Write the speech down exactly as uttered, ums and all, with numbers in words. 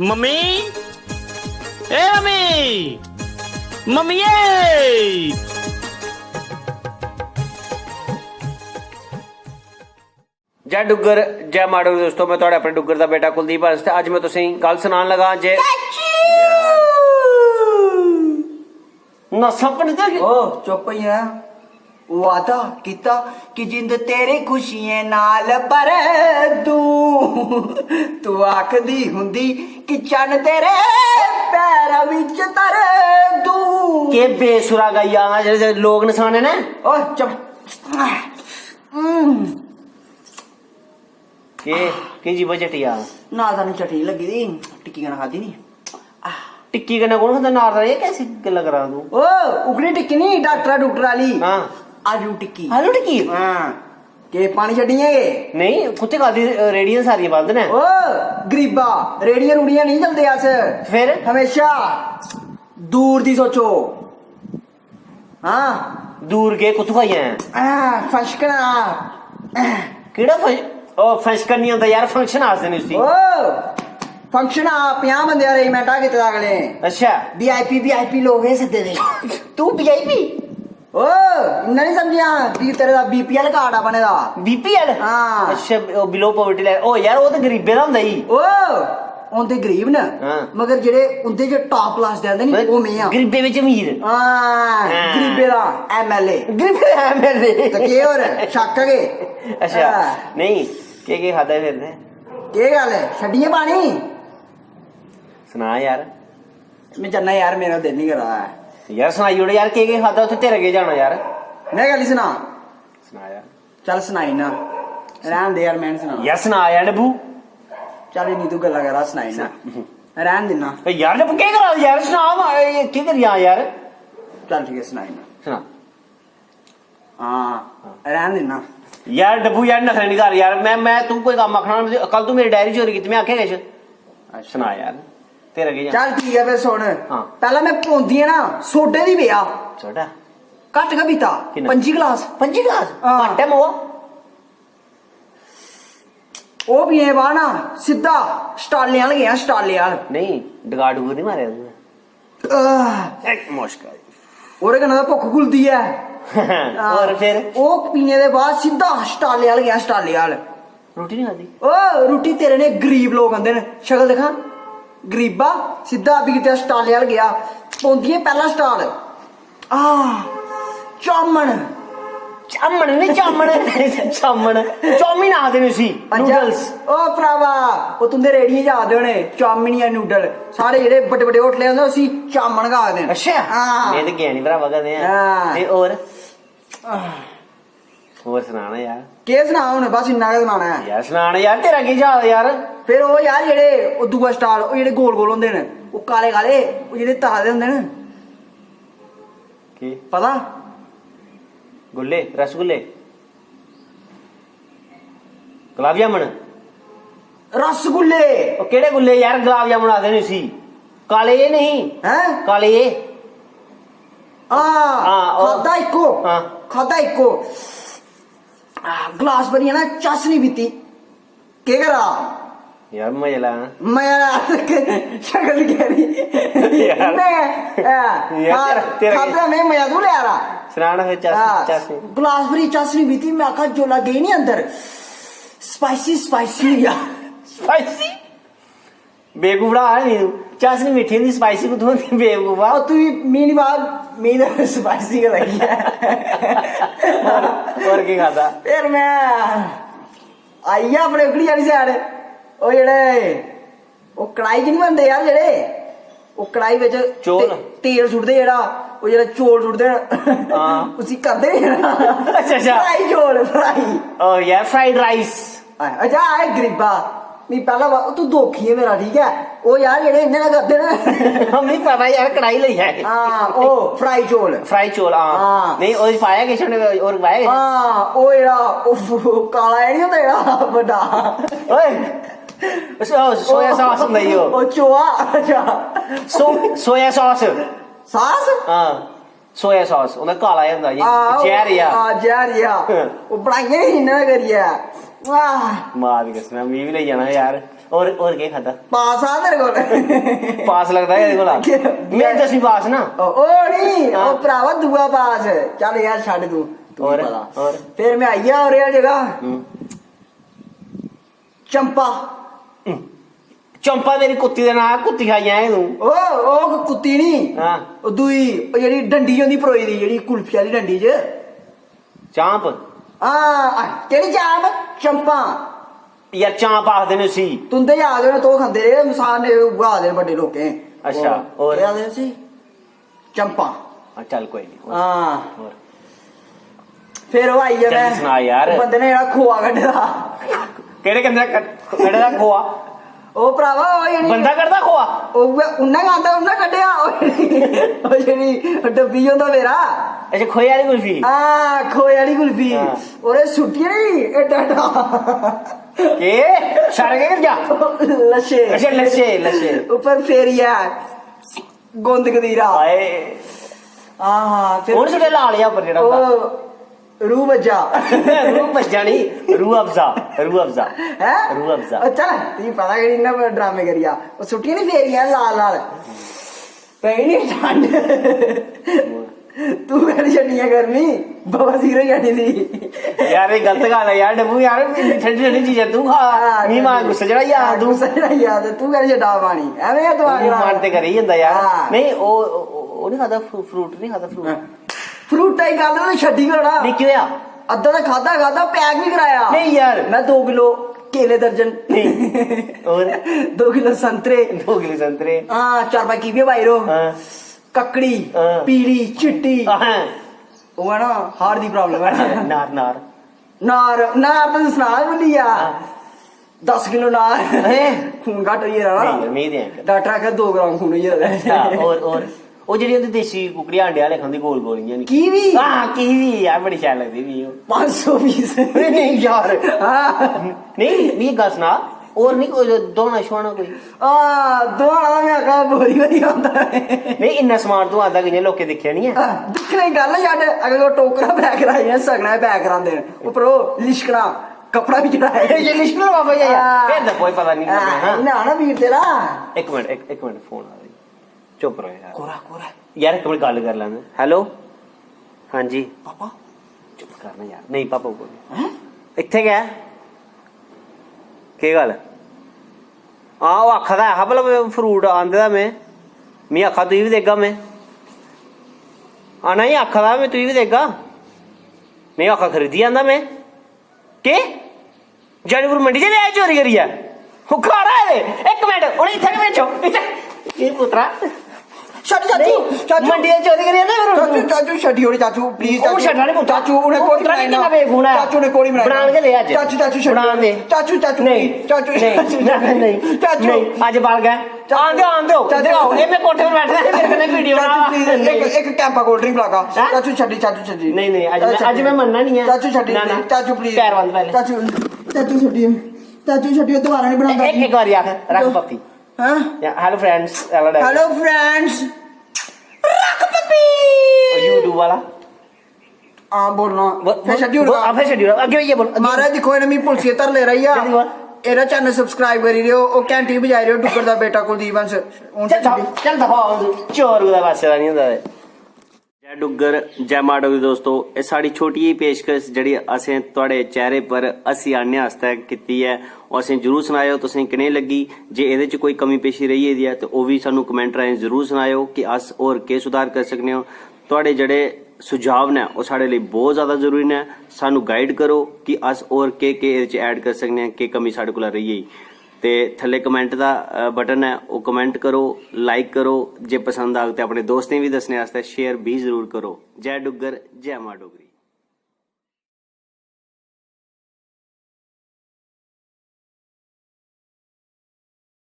Mummy, ए mummy, मम्मिये। जय डुग्गर, जय मां डोगरी। दोस्तो, मैं थुआढ़े अपने डुग्गर दा बेटा कुलदीप हंस ते अज्ज मैं तुसेंगी गल्ल सनान लगा जे नशा पन ते ओ चुप होई जा। वादा कीता कि जिंद तेरी खुशियें नाल भर दूं। तू आखदी हुंदी कि चन्न तेरे पैरां बिच धर दूं। के बेसुरा गाई आना जेह्ड़े लोक नसाने ने। ओ चुप। हम्म। के, के जीभा चट्टी आ? नारदाने चटनी लग्गी दी, टिक्की कन्नै खाद्धी नी। आह। टिक्की कन्नै कौन खंदा नारदाने? एह् कैसी गल्लां करा तू? ओ, उकनी टिक्की नी, डाक्टरा डुक्टरा आह्ली। हां। आलू टिक्की। आलू टिक्की? हां। के पानी छड्डियां के? नेईं, कुत्थै खाद्धी? रेह्ड़ियां सारियां बंद न। ओ, गरीबा, रेह्ड़ियां रूड़ियां नेईं चलदे अस। फिर? हमेशा दूर दी सोचो। हां। दूर गे, कुत्थुं आई आया? आ, फंक्शन आ। केह्ड़ा फं-, ओ, फंक्शन निं होंदा यार, function आखदे न उसी। ओ, function आ, पंजाह् बंदे दा arrangement आ कीते दा अगले ने। अच्छा। VIP, VIP लोक हे सद्दे दे। तू VIP? ओ, इन्ना निं समझेआ, भी तेरे दा BPL card आ बने दा। BPL? हां। अच्छा, ओ, below poverty line। ओ यार, ओह् ते गरीबें दा होंदा ई। ओ, होंदे गरीब न, हां। मगर जेह्ड़े उं'दे च top class दे आंदे नी, बस ओह् में आं। गरीबें बिच अमीर। हां, हां। गरीबें दा MLA। गरीबें दा MLA। ते केह् होर, शक्क ऐ के? अच्छा, हां। नेईं, केह् केह् खाद्धा फिर ते? केह् गल्ल ऐ, छड्डियै पानी? सना यार। में जन्ना यार, मेरा दिल निं करा दा ऐ। यार सनाई ओड़ यार, केह् केह् खाद्धा उत्थै, तेरा केह् जाना यार? में कैह्ली सनां? सना यार। चल सनाई ना, रैह्न दे यार, में निं सनाना। यार सना यार डब्बू। चल इन्नी तू गल्लां करा, सनाई ना। रैह्न दिन्ना। ए यार डब्बू केह् करा दा यार, सना मा-, ए, केह् करी जा यार? चल ठीक ऐ, सनाई ना। सना। हां, रैह्न दिन्ना। यार डब्बू यार नखरे निं कर यार, में, में तूं कोई कम्म आखना, कल तूं मेरी diary चोरी कीती, में आखेआ किश? अच्छा। सना यार, तेरा केह् जाना? चल ठीक ऐ फिर सुन। हां। पैह्लें में पौंदी ऐ ना, सोडे दी पेआ। सोडा? घट्ट गै पीता, किन्ना? पंजी गलास। पंजी गलास? हां। घट्ट ऐ मोआ। ओह् पीने दे बाद ना सिद्धा स्टालें अ'ल्ल गेआ, स्टालें अ'ल्ल। नेईं, डकार डुकर निं मारेआ तूं? आह। इक मुश्क आई। ओह्दे कन्नै तां भुक्ख खु'लदी ऐ। होर फिर? ओह् पीने दे बाद सिद्धा स्टालें अ'ल्ल गेआ, स्टालें अ'ल्ल। रुट्टी निं खाद्धी? ओह् रुट्टी तेरे ने गरीब लोक खंदे न, शकल दिक्खां। गरीबा सिद्धा बीर ते स्टालें अ'ल्ल गेआ, पौंदी ऐ पैह्ला स्टाल। आह, चामन। चामन निं, चामन। चामन। चाउमीन आखदे न उसी। अच्छा। Noodles। ओ भ्रावा, ओह् तुं'दे रेह्ड़ियें च आखदे होने, चाउमीन जां noodle। साढ़े जेह्ड़े बड्डे-बड्डे होटल होंदे, उसी चामन गै आखदे न। अच्छा। हां। में ते गेआ निं भ्रावा कदें। हां। ते होर? आह। होर सना ना यार। केह् सनां हून, बस इन्ना गै सनाना ऐ। यार सना ना यार, तेरा केह् जा दा यार? फिर ओह् यार जेह्ड़े ओह् दूआ स्टाल, ओह् जेह्ड़े गोल गोल होंदे न, ओह् काले काले, ओह् जेह्ड़े तला दे होंदे न। केह्? पता? गुल्ले, रसगुल्ले, गुलाब जामुन। रसगुल्ले। ओह् केह्ड़े गुल्ले यार, गुलाब जामुन आखदे न उसी। काले एह् नहीं। हैं? काले एह्। हां, हां, ओह्। खाद्धा इक्को। हां। खाद्धा इक्को। आ, गलास भरियै ना चासनी पीती। केह् करा? यार, मजा लै। मजा लै। शकल केह्ड़ी? यार। में, आ, यार, खा-, तेरा, तेरा खाद्धा में, मजा तू लै रा। सना ना फिर चास-, हां, चासनी। गलास भरियै चासनी पीती, में आखा, जोल्लै गेई नी अंदर, spicy, spicy होई गेआ। Spicy? बेवकूफड़ा है नहीं तू। चासनी मिट्ठी होंदी, spicy कुत्थूं होंदी, बेवकूफा? ओ, तू ही, मी नहीं बात, मी तो spicy गै लगी है। और, और की खाता? फिर मैं आई गेआ अपने उकड़ी आह्ली side। ओ जेह्ड़े, ओ कढ़ाई च नहीं बनदे यार जेह्ड़े, ओ कढ़ाई बिच चौल? ते-, तेल सुट्टदे जेह्ड़ा, ओ जेह्ड़ा चौल सुट्टदे न, हां। उसी करदे नी ना। अच्छा, अच्छा। Fry चौल, fry। ओ यार, fried rice। अच्छा, आए गरीबा, मी पैह्ला वा-, तू दोखी ऐ मेरा, ठीक ऐ? ओह् यार, जेह्ड़े इ'यां गै करदे न। हां, मी पता यार, कढ़ाई लेई आए। हां, ओह् fry चौल। Fry चौल, हां। हां। नेईं, ओह्दे च पाया किश उ'नें, होर पाया किश? हां, ओह् जेह्ड़ा, उफ, काला जेह्ड़ा निं होंदा जेह्ड़ा बड्डा। ओए, सो-, soya sauce होंदा ई ओह्। ओह् चोआ, अच्छा। सो-, soya sauce। Sauce? हां। Soya sauce, ओह्दा काला जेहा होंदा, इ'यां हां, जैह्र जेहा। हां, जैह्र जेहा। ओह् बनाइयां ही इ'यां करियै। आह। मां दी कसम ऐ, मी बी लेई जाना यार। और और केह् खादा? पास आ तेरे कोल। पास लगदा है एह्दे कोला। में दसवीं पास ना। ओ ओ नहीं, हाँ। ओ भरावा दूआ पास। चल यार छड्ड तू, तू और पता। और फिर मैं आई गया और यार जगह हम्म। चंपा। चंपा मेरी कुत्ती दा नांऽ, कुत्ती खाई आए तू। ओ ओ कुत्ती नहीं। हाँ। ओ दूई, ओ जेह्ड़ी डंडी होंदी परोई दी, जेह्ड़ी कुल्फी आह्ली डंडी च। चांप। हां, केह्ड़ी चांप? चंपा। यार चांप आखदे ने उसी। तुंदे याद होने तो खंदे रेह्, सारे उऐ आखदे ने बड्डे लोकें। अच्छा, और? केह् आखदे उसी? चंपा। हाँ, चल कोई नहीं। हां। और? फिर ओह् आई गेआ जल्दी मैं। सना यार। बंदे ने जेह्ड़ा खोआ कड्ढे दा। केह्ड़े कंदे कड्ढे दा खोआ? ओ भरावा, ओ जेह्ड़ी बंदा कड्ढदा खोआ? ओ उ'ऐ उन्नै गै आंदा, उन्नै कड्ढेआ। ओ जेह्ड़ी, ओ जेह्ड़ी डब्बी होंदा मेरा। अच्छा, खोए आह्ली कुल्फी। हां, खोए आह्ली कुल्फी। हां। ओरे सुट्टियै नहीं, एड्डा एड्डा। केह्? सारे केह् कर जा? लच्छे। अच्छा, लच्छे, लच्छे। उप्पर फेरियै गोंद कतीरा। हाए। हां, हां, फिर हून सुटे लाल या पर जेह्ड़ा होंदा। ओ रूह बज्जा। रूह बज्जा नहीं, रूह अफजा, रूह अफजा। हैं? रूह अफजा। ओ चल, तुगी पता कि इन्ना बड़ा ड्रामे करिया। ओ सुट्टियां नहीं फेरियां लाल लाल। पई नहीं ठंड। तू कर छड्डियां गर्मी, बवासीर होई जानी थी। यार, ये गलत गल्ल है यार, डब्बू यार, इन्नी ठंडी ठंडी चीजां तू खा। हां, मी मां गुस्सा चढ़ाई जा तू। गुस्सा चढ़ाई जा ते तू कर छड्डा पानी। एवें गै दिमाग तू खराब। मन ते करी जंदा यार। हां। नहीं, ओ, ओ, ओ नहीं खाता फ्रू-, फ्रूट नहीं खाता फ्रूट। फ्रूटा दी गल्ल ते छड्डी गै ओड़ा। नहीं, केह् होया? अद्धा ते खादा, खादा, पैक भी कराया। नहीं यार। मैं दो किलो केले दर्जन। नहीं। और? दो किलो संतरे। दो किलो संतरे। हां, चार पाई कीवियां पाई रो। हां। ककड़ी, हां। पीली, चिट्टी। हां। ओह् है ना, हार्ट दी प्रॉब्लम है। नार, नार। नार, नार तो सना भुल्ली गया। हां। दस किलो नार। हैं? खून घट होई गेदा ना। नहीं, नहीं देंगे। डाक्टर आखा दो ग्राम खून होई गेदा। अच्छा, और, और? ओह् जेह्ड़ी होंदी देसी कुकड़ी आंडे आह्ले खंदी गोल गोल इ'यां नी। कीवी? हां, कीवी यार, बड़ी शैल लगदी मी ओह्। पंज सौ पीस। नहीं यार। हां। नहीं, मी गल्ल सना, और नहीं कोई दोना शोना कोई? हां, दोना मैं आखा बोरी बोरी आंदा है। नहीं, इन्ना समान तू आंदा कि'यां, लोकें दिक्खेआ नहीं है? हां, दिक्खने दी गल्ल छड्ड, अगर कोई टोकरा पैक कराई जां सगना पैक करांदे न, उप्पर ओह् लिशकना, कपड़ा भी चढ़ाए। ये लिशकना बाबा जी, हां। फिर तो कोई पता नहीं लगना, हां। ना, ना वीर तेरा। एक मिनट, एक, एक मिनट, फोन आ रही। चुप रहो यार। कोरा, कोरा। यार, एक मिनट गल्ल कर लैंदे। हेलो। हां जी। पापा। चुप कर ना यार। नहीं, पापा को बोल। हैं? इत्थै गै। केह् गल्ल? हां, ओह् आखा दा ऐ हा, भला फ्रूट आंदे दा में। मी आखा, तुगी बी देगा में। आना ही आखा दा, में तुगी बी देगा। में आखा, खरीदी आंदा में। केह्? जानीपुर मंडी च लेआ चोरी करियै? ओह् घर आए दे। इक मिनट, उ'नें इत्थै गै भेजो। इत्थै। एह् पुत्तरा। छड्ड चाचू, नहीं, चाचू। मंडी च चोरी करियै आंदे फिर चाचू, उ'नें। चाचू, छड्डी ओड़े चाचू, प्लीज ओह् छड्डना नहीं पुत्तरा। चाचू, उ'नें ओह् कोड़ी पुत्तरा नहीं बनाई ना। कितना बेवकूफ है। चाचू ने कोड़ी बनाई बनान ना। के ले अज्ज। चाचू, चाचू, छड्डी बनान दे। चाचू, चाचू, छड्डी। नहीं। चाचू, नहीं। चाचू। नहीं। अज्ज बाल गए। आन दो, आन दो। चाचू। इधर आओ। ये मैं कोठे पर बैठा है, मेरे कन्नै वीडियो बना। चाचू, प्लीज, एक, एक कैंपा कोल्ड ड्रिंक पिलागा। हैं? चाचू, छड्डी, चाचू, छड्डी। नहीं, नहीं, अज्ज चाचू, मैं, अज्ज मैं मन्नना नहीं है। चाचू, छड्डी, ना, ना। प्लीज। चाचू, प्लीज। पैर बंद पहले। चाचू, चाचू, छड्डी। चाचू, छड्डी, दोबारा नहीं बनांदा। एक, एक बार यार, रख पप्पी। हां? या, hello friends, hello friends। Hello friends। रख पप्पी। YouTube वाला। हां, बोलना। वो, फिर छड्डी वो, ओड़गा। आ, फिर छड्डी ओड़गा। अग्गें होइयै बोल, अग्गें। महाराज दिक्खो, इ'नें मी पुलसिये धर ले रही आ। जल्दी बोल। एह्दा channel subscribe करी देओ, ओह् घैंटी बजाई देओ, डुग्गर दा बेटा कुलदीप हंस। हून चल, छड्डी। चल, चल दफा हो तू। चोर कुतै पासै दा नहीं होंदा। जय डुग्गर, जय मां डोगरी दोस्तो। एह् साढ़ी छोटी जेही पेशकश जेह्ड़ी असें थुआढ़े चेहरे पर हस्सी आह्नने आस्तै कीती ऐ, ओह् असें जरूर सनाएओ तुसें कनेही लग्गी। जे एह्दे च कोई कमी पेशी रेही गेदी ऐ ते ओह् बी सानूं comment राहें जरूर सनाएओ कि अस होर केह् सुधार करी सकने आं। थुआढ़े जेह्ड़े सुझाव न ओह् साढ़े लेई बहुत ज़्यादा जरूरी न। सानूं guide करो कि अस होर केह् केह् एह्दे च add करी सकने आं, केह् कमी साढ़े कोला रेही गेई। ते थल्ले comment दा, अ, button ऐ, ओह् comment करो, like करो, जे पसंद आग ते अपने दोस्तें गी बी दस्सने आस्तै share बी जरूर करो। जय डुग्गर, जय मां डोगरी।